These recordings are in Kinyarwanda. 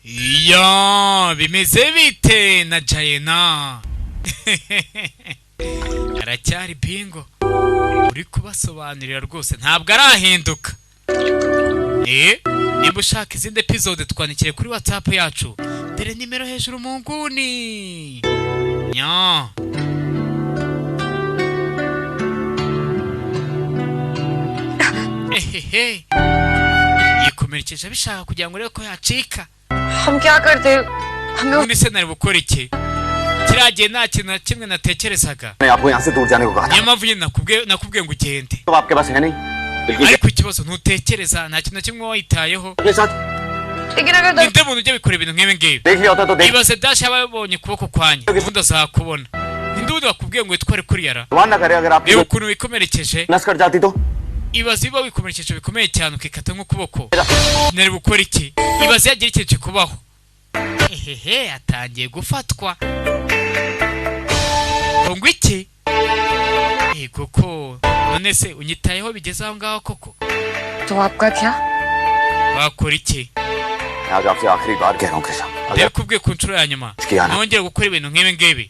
Iyo bimeze bite na Jayena? Aracyari bingo uri kubasobanurira rwose, ntabwo arahinduka. Niba ushaka izindi episode, twandikire kuri WhatsApp yacu, dore nimero hejuru mu nguni nya. Ehehe, yikomerekeje abishaka kugira ngo urebe ko yacika. हम क्या करते हमें? Ubundi se nari bukora iki? Kiriya gihe nta kintu na kimwe natekerezaga. मैं आपको यहाँ से दूर जाने को कहा था। Niyo mpamvu nyine nakubwiye ngo ugende. तो आपके पास है नहीं बिल्कुल। Ariko ikibazo ntutekereza, nta kintu na kimwe wayitayeho. अपने साथ लेकिन अगर Ninde muntu ujya bikora ibintu nk'ibi ngibi? देख लिया होता तो देख Ibaze Dash yaba yabonye ukuboko kwanjye, ubundi azakubona. Ninde wundi wakubwiye ngo witware kuriya ra? भगवान ना करे, अगर आपकी Reba ukuntu wikomerekeje. नस कट जाती तो? Ibaze uba wikomerekeje bikomeye cyane, ukikata nk'ukuboko, nari gukora iki? Ibaze yagira ikintu kikubaho. Ehehe, atangiye gufatwa ngo ngo iki? Yego ko none se unyitayeho bigeze aho ngaho koko? तो आपका क्या? Wakora iki? मैं आज आपसे आखिरी बार कह रहा हूँ कृष्णा, अगर Ndabikubwiye ku nshuro ya nyuma, nongere gukora ibintu nk'ibi ngibi,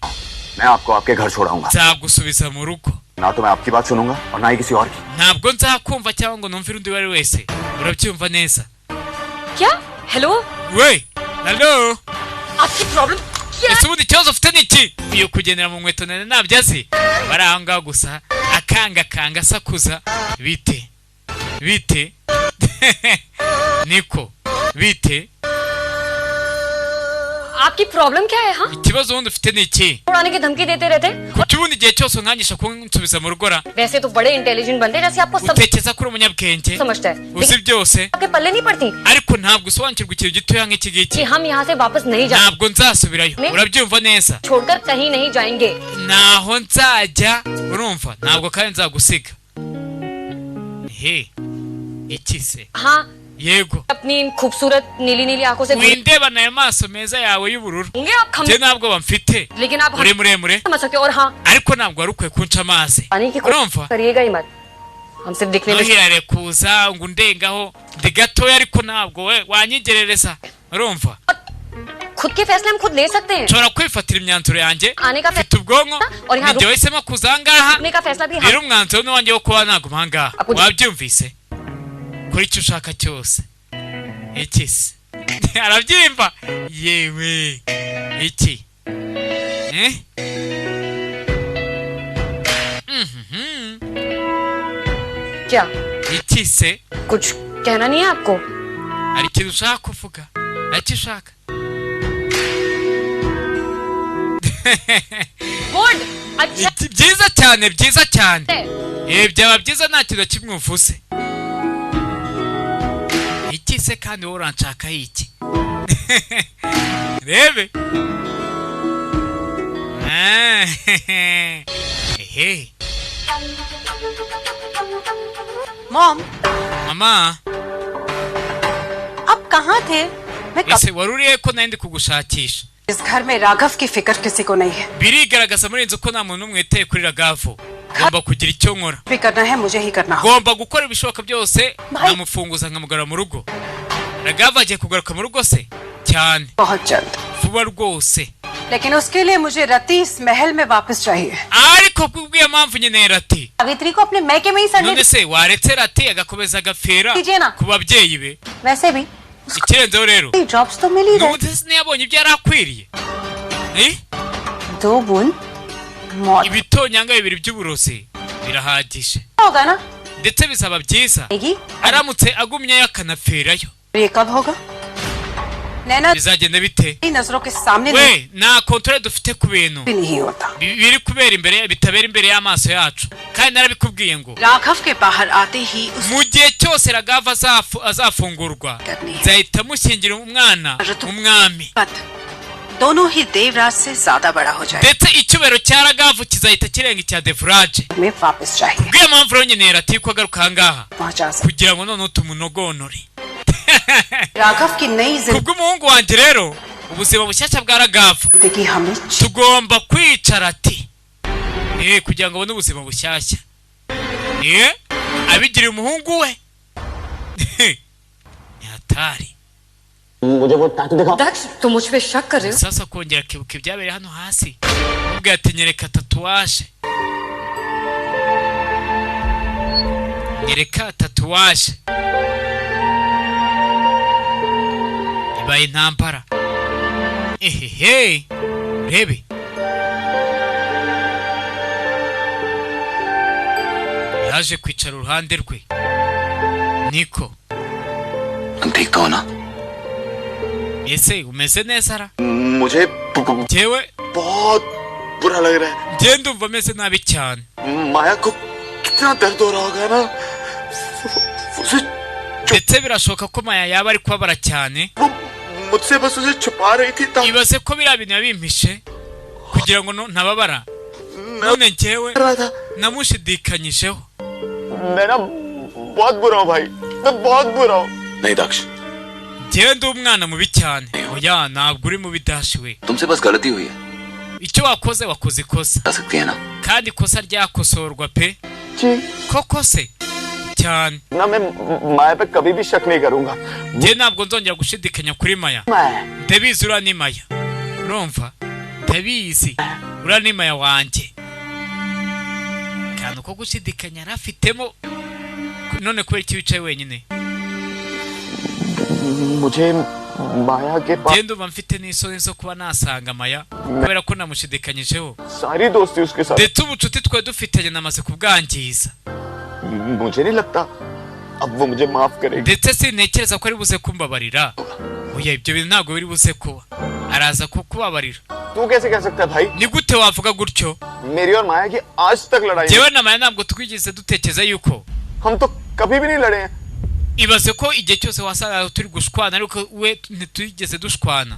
मैं आपको आपके घर छोड़ाऊंगा। nzagusubiza mu rugo. ना तो मैं आपकी बात सुनूंगा और ना ही किसी और की। Ntabwo nzakumva cyangwa ngo numvire undi uwo ari we wese, urabyumva neza? क्या? Hello? We, hello? आपकी problem क्या? Ese ubundi ikibazo ufite ni iki? Iyo kugendera mu nkweto ndende ntabyo azi, bari aho ngaho gusa akangakanga asakuza. Bite bite niko bite? आपकी problem क्या है? हाँ? Ikibazo ubundi ufite ni iki? उड़ाने की धमकी देते रहते। Kuki ubundi igihe cyose unkangisha kunsubiza mu rugo ra? वैसे तो बड़े intelligent बंदे, जैसे आपको सब Utekereza ko uri umunyabwenge, समझता है, uzi लेकिन byose, आपके पल्ले नहीं पड़ती ariko ntabwo usobanukirwa ikintu gitoya nk'iki ngiki. कि हम यहाँ से वापस नहीं जा Ntabwo nzasubirayo, urabyumva neza? छोड़कर कहीं नहीं जाएंगे। Ntaho nzajya, urumva? Ntabwo kandi nzagusiga. He, iki se? हाँ। Yego. अपनी इन खूबसूरत नीली नीली आंखों से Windebana ayo maso meza yawe y'ubururu. घूरेंगे आप खम Njye ntabwo bamfite. लेकिन आप Uri muremure, समझ सकते हो और हाँ, ariko ntabwo wari ukwiye kunca amazi, पानी की urumva? कोशिश करिएगा ही मत। हम सिर्फ दिखने में Ntuhirare kuza ngo undengaho, ndi gatoya ariko ntabwo we wanyigerereza, urumva? खुद के फैसले हम खुद ले सकते हैं। Nshobora kwifatira imyanzuro yanjye. आने का Mfite ubwonko. और यहाँ Ninjye wahisemo kuza aha ngaha. रुकने का फैसला भी Rero हम umwanzuro ni uwanjye wo kuba naguma aha ngaha. Ako- Wabyumvise? Kora icyo ushaka cyose. Iki se arabyimba yewe? Iki? Eh? Mhm. क्या? Iki se? कुछ कहना नहीं है आपको? Hari ikintu ushaka kuvuga? Hari icyo ushaka? Good, अच्छा। Iki- byiza cyane, byiza cyane. है। Byaba byiza nta kintu na kimwe uvuze. Iki se kandi wowe uranshakaho iki? Rebe. Ah, ehe. Mom. Mama. आप कहाँ थे? मैं कब Ese wari urihe ko nari ndi kugushakisha? इस घर में राघव की फिक्र किसी को नहीं है। Birigaragaza muri iyi nzu ko nta muntu n'umwe witaye kuri Ragavu. Ngomba kugira icyo nkora. भी करना है, मुझे ही करना होगा। Ngomba gukora ibishoboka byose nkamufunguza, nkamugarura mu rugo. Ragavu agiye kugaruka mu rugo se cyane? बहुत जल्द। Vuba rwose. लेकिन उसके लिए मुझे रति इस महल में वापस चाहिए। Ariko kubw'iyo mpamvu nyine Rati. Savitri को अपने मैके में ही सड़ने None se waretse Rati agakomeza agapfira दीजिए ना। ku babyeyi be? वैसे भी Ikirenzeho rero, jobs तो मिल ही रहे। n'ubundi se ntiyabonye ibyo yari akwiriye? Eh? दो बूंद मौत Ibitonyanga bibiri by'uburozi birahagije. होगा ना? Ndetse bizaba byiza आएगी। aramutse agumyeyo akanapfirayo. ये कब होगा नैना? Bizagenda bite? नजरों के सामने We, nta kontore dufite ku bintu भी नहीं होता। biri kubera imbere, bitabera imbere y'amaso yacu, kandi narabikubwiye ngo Raghav के बाहर आते ही उस mu gihe cyose Ragava azafungurwa, nzahita mushyingira umwana umwami. पद दोनों ही देवराज से ज्यादा बड़ा हो जाए। Ndetse icyubahiro cya Ragavu kizahita kirenga icya Devuraje. में वापस चाहिए। Kubw'iyo mpamvu rero nyine Rati ko agaruka aha ngaha पहुंचा सके। kugira ngo noneho tumunogonore. Raghav की नई Kubw'umuhungu wanjye rero, ubuzima bushyashya bwa Ragavu, जिंदगी हमें tugomba kwicara ati kugira ngo abone ubuzima bushyashya, abigiriye umuhungu we ni hatari. मुझे वो tattoo दिखाओ। दक्ष तुम मुझ पे शक कर रहे हो? Sasa kongera akibuka ibyabereye hano hasi, ubwo ati nyereka tatouage, nyereka tatouage. Ibaye intambara. Ehehe, urebe yaje kwicara uruhande rwe niko. ठीक तो ना? Ese umeze neza ra? मुझे Njyewe बहुत बुरा लग रहा है। Njye ndumva meze nabi cyane। माया को कितना दर्द हो रहा होगा ना? उसे Ndetse birashoboka ko Maya yaba ari kubabara cyane। वो मुझसे बस उसे छुपा रही थी तब Ibaze ko biriya bintu yabimpishe kugira ngo ntababara. None njyewe रहा था। namushidikanyijeho। मैं ना बहुत बुरा हूँ भाई, मैं बहुत बुरा हूँ। नहीं दक्ष, Njyewe ndi umwana mubi cyane. Oya, ntabwo uri mubi Dashi we. तुमसे बस गलती हुई है। Icyo wakoze wakoze ikosa, जा सकती है ना? kandi ikosa ryakosorwa pe. Ji Koko se cyane. ना, मैं माया पे कभी भी शक नहीं करूंगा। Njye ntabwo nzongera gushidikanya kuri Maya. मैं Ndabizi uriya ni Maya, urumva? Ndabizi uriya ni Maya wanjye. Akantu ko gushidikanya yari afitemo. None kubera iki wicaye wenyine? मुझे माया के पास Njye ndumva mfite n'isoni zo kuba nasanga Maya kubera ko namushidikanyijeho, सारी दोस्ती उसके साथ। ndetse ubucuti twari dufitanye namaze kubwangiza. मुझे नहीं लगता अब वो मुझे माफ करेगी। Ndetse sintekereza ko ari buze kumbabarira. Oya, ibyo bintu ntabwo biri buze kuba. Araza kukubabarira. तू कैसे कह सकता है भाई? Ni gute wavuga gutyo? मेरी और माया की आज तक लड़ाई नहीं। Njyewe na Maya ntabwo twigeze dutekereza yuko हम तो कभी भी नहीं लड़े हैं। Ibaze ko igihe cyose wasangaga turi gushwana, ariko we ntitwigeze dushwana.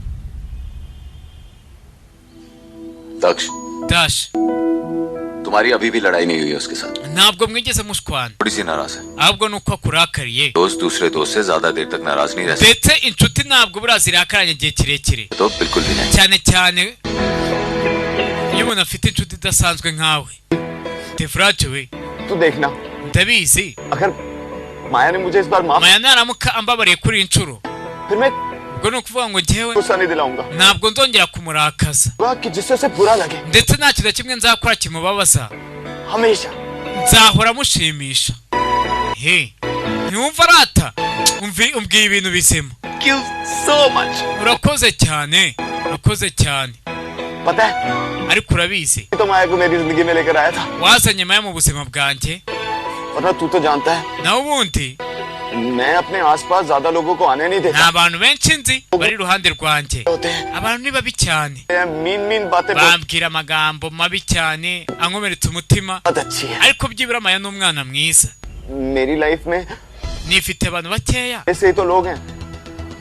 Daksh, Dash, तुम्हारी अभी भी लड़ाई नहीं हुई है उसके साथ। ntabwo mwigeze mushwana, थोड़ी सी नाराज है। ahubwo ni uko akurakariye. दोस्त दूसरे दोस्त से ज्यादा देर तक नाराज नहीं रह सकते। Ndetse inshuti ntabwo buriya zirakaranye igihe kirekire, तो बिल्कुल भी नहीं। cyane cyane iyo umuntu afite inshuti idasanzwe nkawe. Defurage we, तू देखना, ndabizi अगर माया ने मुझे इस बार माफ, Maya naramuka ambabariye kuri iyi nshuro, फिर मैं ubwo ni ukuvuga ngo njyewe गुस्सा नहीं दिलाऊंगा ntabwo nzongera kumurakaza, कि जिससे उसे बुरा लगे। ndetse nta kintu na kimwe nzakora kimubabaza, हमेशा nzahora mushimisha. He, ntiwumva arata? Umbwiye ibintu bizima. Thank you so much. Urakoze cyane, urakoze cyane. पता है, Ariko urabizi, तो माया को मेरी जिंदगी में लेकर आया था, wazanye Maya mu buzima bwanjye, वरना तू तो जानता है naho ubundi मैं अपने आसपास ज्यादा लोगों को आने नहीं देता। nta bantu benshi nzi bari iruhande rwanjye. होते हैं Abantu ni babi cyane, mean mean बातें बहुत bambwira amagambo mabi cyane ankomeretsa umutima, अच्छी है। ariko byibura Maya ni umwana mwiza. मेरी लाइफ में Nifite abantu bakeya ऐसे ही तो लोग हैं,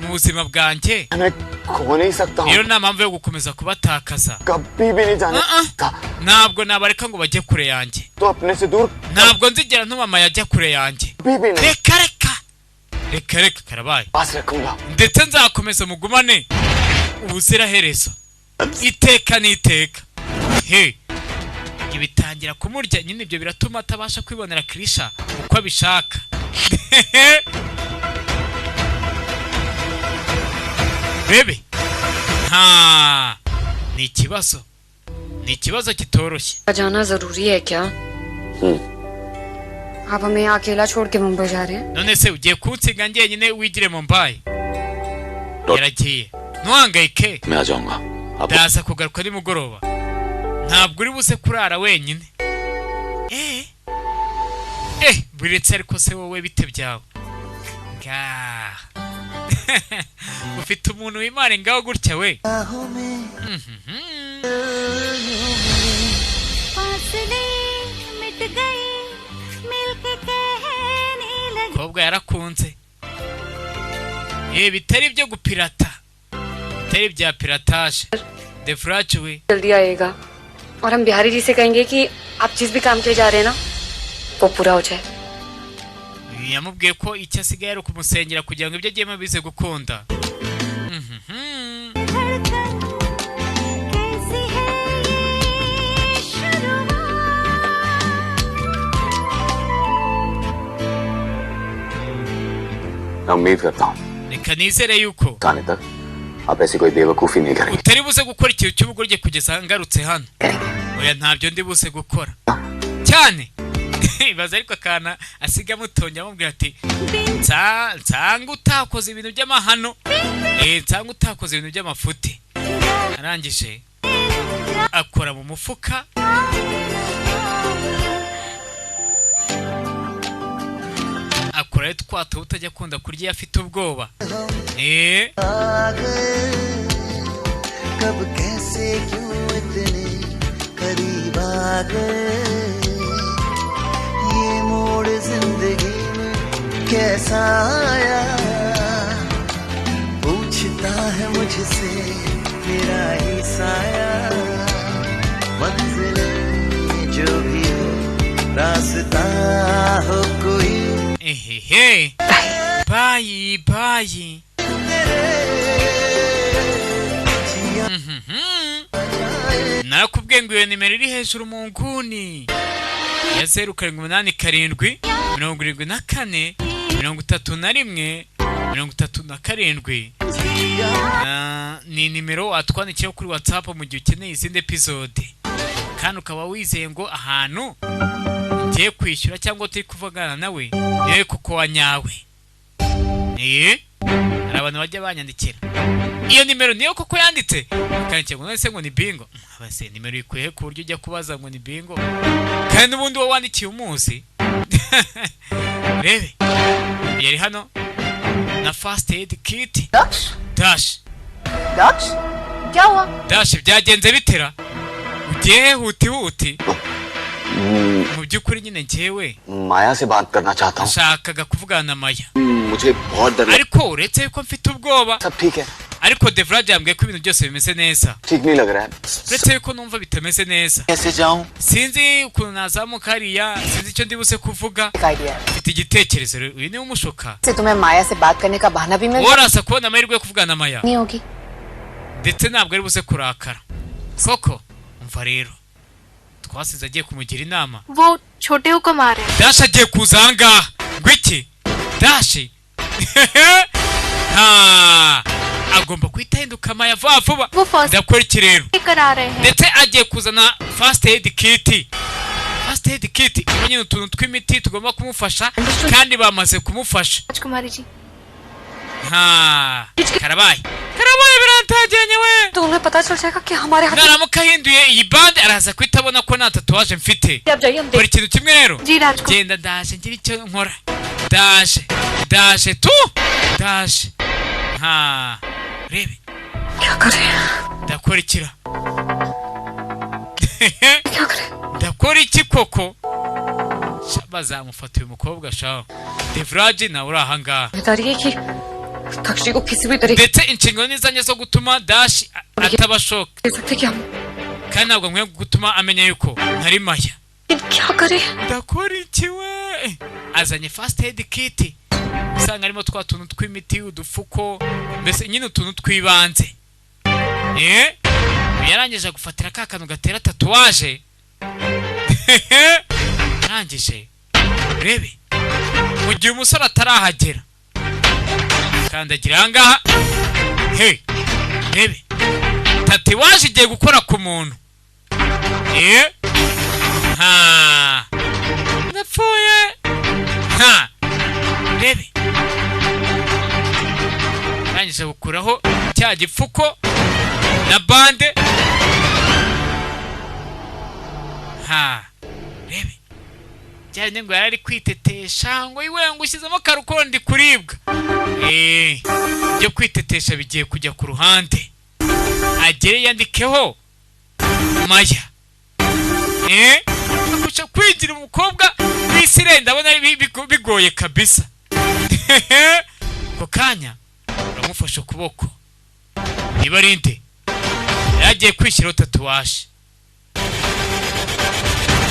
mu buzima bwanjye, मैं खो नहीं सकता हूँ, rero nta mpamvu yo gukomeza kubatakaza. कभी भी नहीं जाने Uh-uh. था। Ntabwo nabareka ngo bajye kure yanjye, तो अपने से दूर ntabwo nzigera ntuma Maya ajya kure yanjye. कभी भी नहीं Reka reka reka reka, karabaye. पास रखूंगा। Ndetse nzakomeza mugumane ubuziraherezo, iteka n'iteka. He, ibyo bitangira kumurya nyine, ibyo biratuma atabasha kwibonera Krisha uko abishaka. Bebe, ha, ni ikibazo, ni ikibazo kitoroshye. जाना जरूरी है क्या? आप हमें यहाँ अकेला छोड़ के मुंबई जा रहे हैं? None se ugiye kunsiga njyenyine wigire Mumbai? Yaragiye, ntuhangayike, मैं आ जाऊंगा। आप ndaza kugaruka nimugoroba, ntabwo uri buze kurara wenyine. Eh eh, buretse ariko se wowe bite byawe? Ngaha ufite umuntu wimana ngaho gutya we. Mukobwa yarakunze. Bitari ibyo gupirata, bitari ibya piratage. Defurage we, जल्दी आएगा और हम बिहारी जी से कहेंगे कि आप जिस भी काम के लिए जा रहे हैं ना, वो पूरा हो जाए। Yamubwiye ko icyo asigaye ari ukumusengera kugira ngo ibyo agiyemo bize gukunda. मैं उम्मीद करता हूँ Reka Kanizere yuko आने तक आप ऐसी कोई बेवकूफी नहीं करेंगे। Utari buze gukora ikintu cy'ubugoryi kugeza ngarutse hano. Oya, ntabyo ndi buze gukora cyane. Ibaze ariko akana asiga amutonya amubwira ati nsanga utakoze ibintu by'amahano, nsanga utakoze ibintu by'amafuti. Arangije akora mu mufuka, akora twa tuba utajya akunda kurya iyo afite ubwoba. कब कैसे क्यों इतने करीब आ गए ये मोड़ जिंदगी में कैसा आया पूछता है मुझसे मेरा ही साया मंजिलें जो भी हो रास्ता हो कोई। Ehehe, bye bye. Narakubwiye ngo iyo nimero iri hejuru mu nguni ya 0787 74 31 37 ni nimero watwandikiraho kuri WhatsApp mu gihe ukeneye izindi episode, kandi ukaba wizeye ngo ahantu ngiye kwishyura cyangwa turi kuvugana nawe niwe kuko wanyawe. Hari abantu bajya banyandikira iyo nimero niyo koko yanditse, akandikira ngo none ngo ni bingo. Abase nimero ikwiye ku buryo ujya kubaza ngo ni bingo kandi n'ubundi wowe wandikiye umuzi. Rebe yari hano na first aid kit. Dash Dash kya Dash byagenze bitera ugiye huti huti. Mu by'ukuri nyine njyewe Maya se baat karna chahta hu. Nashakaga kuvugana na Maya. Mujhe bahut dar. Ariko uretse yuko mfite ubwoba. Sab theek hai. Ariko Devraj yambwiye ko ibintu byose bimeze neza. Theek nahi lag raha hai. Uretse yuko numva bitameze neza. Kaise jaun? Sinzi ukuntu nazamuka hariya, sinzi icyo ndi buse kuvuga. Mfite igitekerezo rero, uyu ni umushuka. Se tumhe Maya se baat karne ka bahana bhi mil. Urasa kubona amahirwe yo kuvugana na Maya. Nahi hogi. Ndetse ntabwo ari buze kurakara. Koko umva rero. Twasize agiye kumugira inama. Wo chote hukum aa rahe. Dash agiye kuza ahangaha. Ngwiki? Dash. Ha! Agomba guhita ahinduka Maya vuba vuba. Ndakora iki rero? Ndetse agiye kuzana first aid kit. First aid kit iba nyine utuntu tw'imiti tugomba kumufasha kandi bamaze kumufasha. Ha! Karabaye. Karabaye birantagenye we. To unhe pata chal jayega ki hamare hath. Naramuka ahinduye iyi bande araza guhita abona ko nta tatuwaje mfite. Buri kintu kimwe rero. Genda ndaje ngira icyo nkora. Ndaje. Ndaje tu. Ndaje. Ha. Rebe. Ndakora ikira. Ndakora iki koko? Bazamufata uyu mukobwa shaho. Devraj nawe uri ahangaha. Ndetse inshingano n'izanjye zo gutuma Dash atabashoka. Kandi ntabwo nkwiye gutuma amenya yuko ntari Maya. Ndakora iki we? Azanye first aid kit. Usanga harimo twa tuntu tw'imiti, udufuko, mbese nyine utuntu tw'ibanze. Yarangije gufatira ka kantu gatera tatuwaje. Arangije. Rebe. Mu gihe umusore atarahagera. Kandagira ahangaha. Hey. Rebe. Tatuwaje igiye gukora ku muntu. Ha. Ndapfuye. Ha. Rebe. Arangije gukuraho cya gipfuko na bande. Ha. Rebe. Byari ngo yari kwitetesha ngo iwe ngo ushyizemo karukoro ndi kuribwa. Ibyo kwitetesha bigiye kujya ku ruhande. Agere yandikeho Maya. Akusha kwigira umukobwa w'isire ndabona bigoye kabisa. Ko kanya uramufasha ukuboko. Niba ari nde? Yagiye kwishyiraho tatuwaje.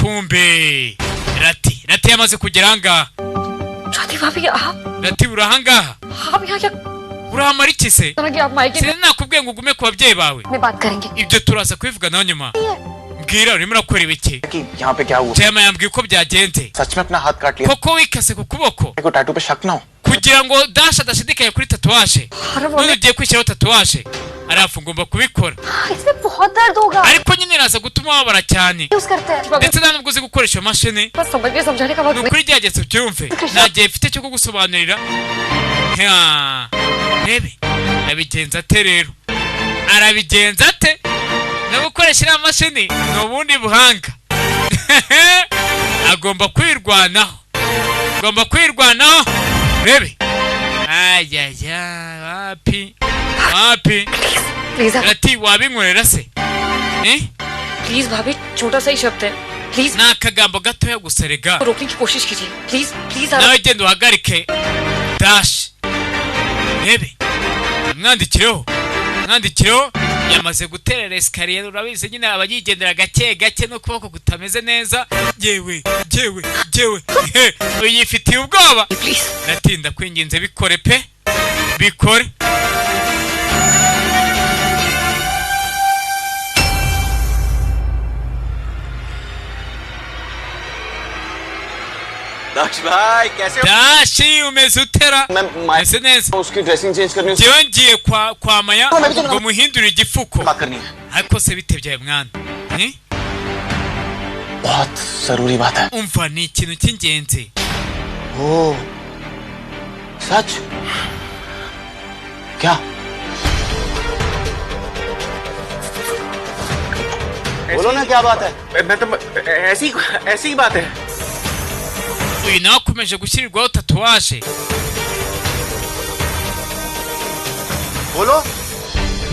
Kumbe Rati, Rati yamaze kugera ahangaha. Rati bhabi aap. Rati uri ahangaha. Aap yahan kya? Urahamara iki se? Sinakubwiye ngo ugume ku babyeyi bawe. Ibyo turaza kubivuganaho nyuma. Mbwira urimo urakora ibiki? Yahan pe kya hua? Jema yambwiye uko byagenze. Sach mein apna haath kaat liya. Koko wikase ku kuboko. Ko tattoo pe shak na ho. Kugira ngo Dasha adashidikanya kuri tatouage, none ugiye kwishyiraho tatouage, arafu ngomba kubikora. इसमें बहुत दर्द होगा. Ariko nyine iraza gutuma wababara cyane, use करते हैं. ndetse nta nubwo uzi gukoresha iyo mashini. बस समझ में समझाने का वक्त Ni नहीं. ukuri gerageza ubyumve, nta gihe mfite cyo kugusobanurira. Ha, rebe arabigenza ate rero, arabigenza ate? No gukoresha iriya mashini ni ubundi buhanga. Agomba kwirwanaho, agomba kwirwanaho. Rebe, ayaya, wapi wapi. Please. Ati wabinkorera se, eh? Please भाभी, छोटा सा ही शब्द है. Please. Ni akagambo gatoya gusa rega. रोकने की कोशिश कीजिए, please please. Nawe genda uhagarike Dashi. Rebe, mwandikireho, mwandikireho. Yamaze guterera escalier, urabizi nyine aba yigendera gake gake n'ukuboko kutameze neza. Yewe yewe yewe, he, uyifitiye ubwoba. Natinda kwinginze, bikore pe, bikore. दक्ष भाई कैसे हो? Dashi, umeze utera? मैं Meze neza. उसकी dressing change करनी Njyewe ngiye kwa Maya ngo muhindure igifuko. बात करनी है. Ariko se bite byawe mwana? Eh? बहुत जरूरी बात है. Umva, ni ikintu cy'ingenzi. ओ सच क्या? बोलो ना, क्या बात है? मैं तो ऐसी ऐसी ही बात है. Uyu nawe akomeje gushyirirwaho tatouage. बोलो.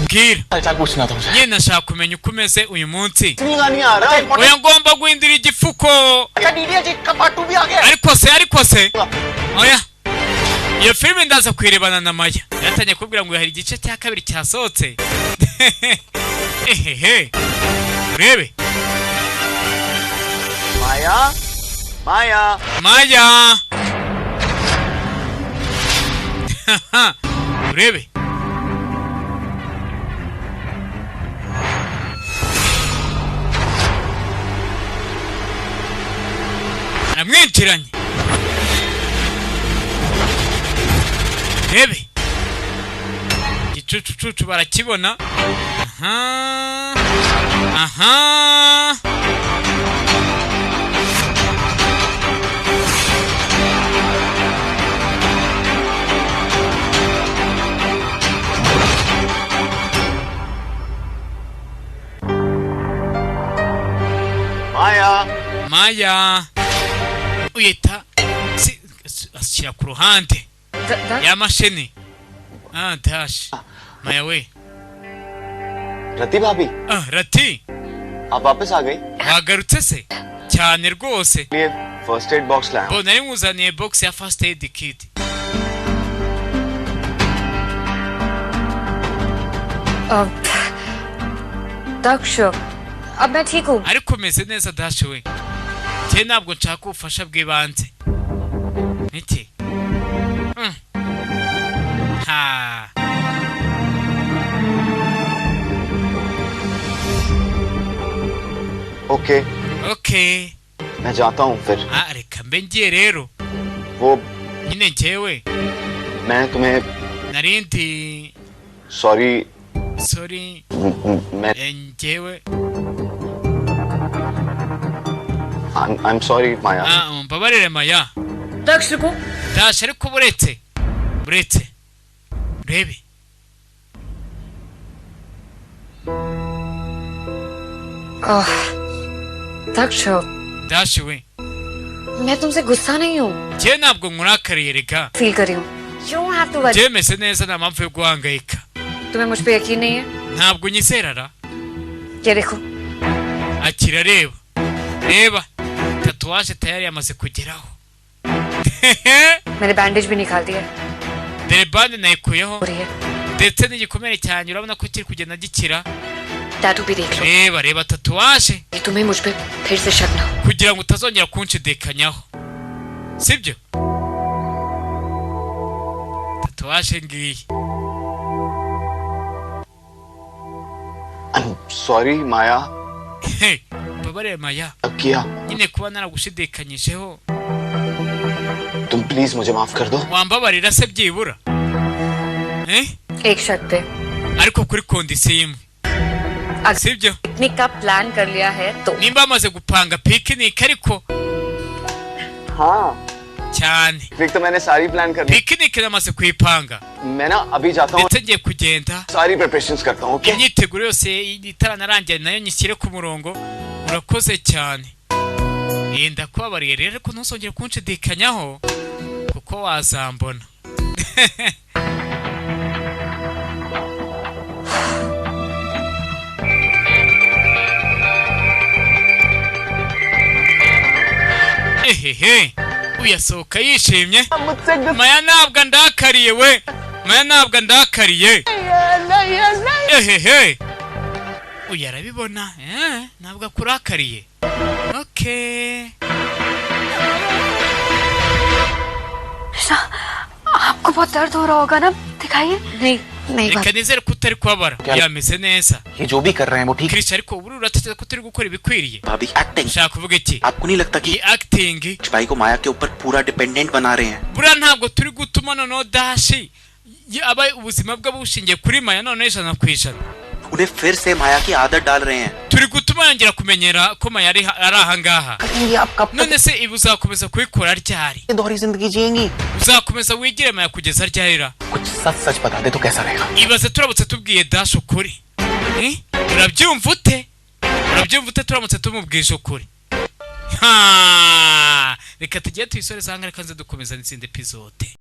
Mbwira. हालचाल पूछना था मुझे. Nyine nashaka kumenya uko umeze uyu munsi. नहीं आ रहा. Oya, ngomba guhindura igifuko. अच्छा डीडीएल जी का पार्ट 2 भी आ गया. Ariko se, ariko se, oya, iyo filime ndaza kuyirebana na Maya. Yatangiye kubwira ngo hari igice cya kabiri cyasohotse. Ehehe, urebe. Maya, Maya. Maya, urebe. Aramwinjiranye, rebe igicucucucu barakibona. Aha aha. Maya. Maya uyita ashyira ku ruhande ya mashini. Ah, Dash, Maya we. रति भाभी. Ah, Rati. आप वापस आ गई? Wagarutse se? Cyane rwose. लिए first aid box लाया हूँ. Bo nari nkuzaniye box ya first aid kit. दक्ष, अब मैं ठीक हूँ. Ariko meze neza Dash we, njye ntabwo nshaka ubufasha bw'ibanze. Iki? Ha. Okay. Okay. मैं जाता हूँ फिर. Ah, reka mbe ngiye rero. वो Nyine njyewe मैं तुम्हें narindi. Sorry. Sorry. मैं Njyewe I am sorry Maya. Ah, umbabarire Maya. दक्ष रुको. Dash, ariko buretse, buretse, urebe. Ah, Daksha. Dash we. मैं तुमसे गुस्सा नहीं हूँ. Njyewe ntabwo nkurakariye rega. Feel कर रही हूँ. You don't have to worry. Njyewe meze neza, nta mpamvu yo guhangayika. तुम्हें मुझ पे यकीन नहीं है? Ntabwo unyizera ra? ये देखो. Akira, reba, reba tatouage tayari yamaze kugeraho. मैंने बैंडेज भी निकाल दिया है. Dore bande nayikuyeho, हो रही है. ndetse n'igikomere cyanjye urabona ko kiri kugenda gikira. Tattoo भी देख लो. Reba, reba tatouage. ये तुम्हें मुझ पे फिर से शक ना हो. Kugira ngo utazongera kunshidikanyaho, sibyo? Tatouage ngiyi. I am sorry Maya. Hey, mbabarire Maya. अब किया Nyine kuba naragushidikanyijeho. तुम Please मुझे माफ कर दो। Wambabarira se byibura, eh? एक शर्त पे। Ariko kuri condition imwe, sibyo? Picnic का plan कर लिया है तो। Nimba bamaze gupanga picnic ariko हाँ cyane। Picnic तो मैंने सारी plan कर ली। Picnic namaze kuyipanga। मैं ना अभी जाता हूँ, Ndetse ngiye kugenda, सारी preparations करता हूँ, okay? Imyiteguro yose itaranarangira nayo nyishyire ku murongo. Urakoze cyane. Eh, ndakubabariye rero, ariko ntuzongere kunshidikanyaho kuko wazambona. Ehehe, uyasohoka yishimye. Maya ntabwo andakariye we, Maya ntabwo andakariye. Ehehe, uyu arabibona, eh, ntabwo akurakariye. Okay. Krishna, आपको बहुत दर्द हो रहा होगा ना? दिखाइए। नहीं नहीं। Reka nizere ko utari kubabara, yameze neza। ये जो भी कर रहे हैं वो ठीक। Krish, ariko ubu uratekereza ko turi gukora ibikwiriye? भाभी, acting. Ushaka kuvuga iki? आपको नहीं लगता कि Iyi acting भाई को माया के ऊपर पूरा dependent बना रहे हैं? Buriya ntabwo turi gutuma noneho Dashi aba ubuzima bwe bushingiye kuri Maya noneho 100%? उन्हें फिर से माया की आदत डाल रहे हैं। Turi gutuma yongera kumenyera ko Maya ari ahangaha. करेंगी आप कब तक None se ibi uzakomeza kubikora ryari? ये दोहरी जिंदगी जिएंगी? Uzakomeza wigire Maya kugeza ryarira? कुछ सच सच बता दे तो कैसा रहेगा? Ibaze turamutse tubwiye Dashi ukuri. Eh? Urabyumva ute? Urabyumva ute turamutse tumubwije ukuri? Ha! Reka tujye tuyisoreze ahangaha, reka nze dukomeza n'izindi episode.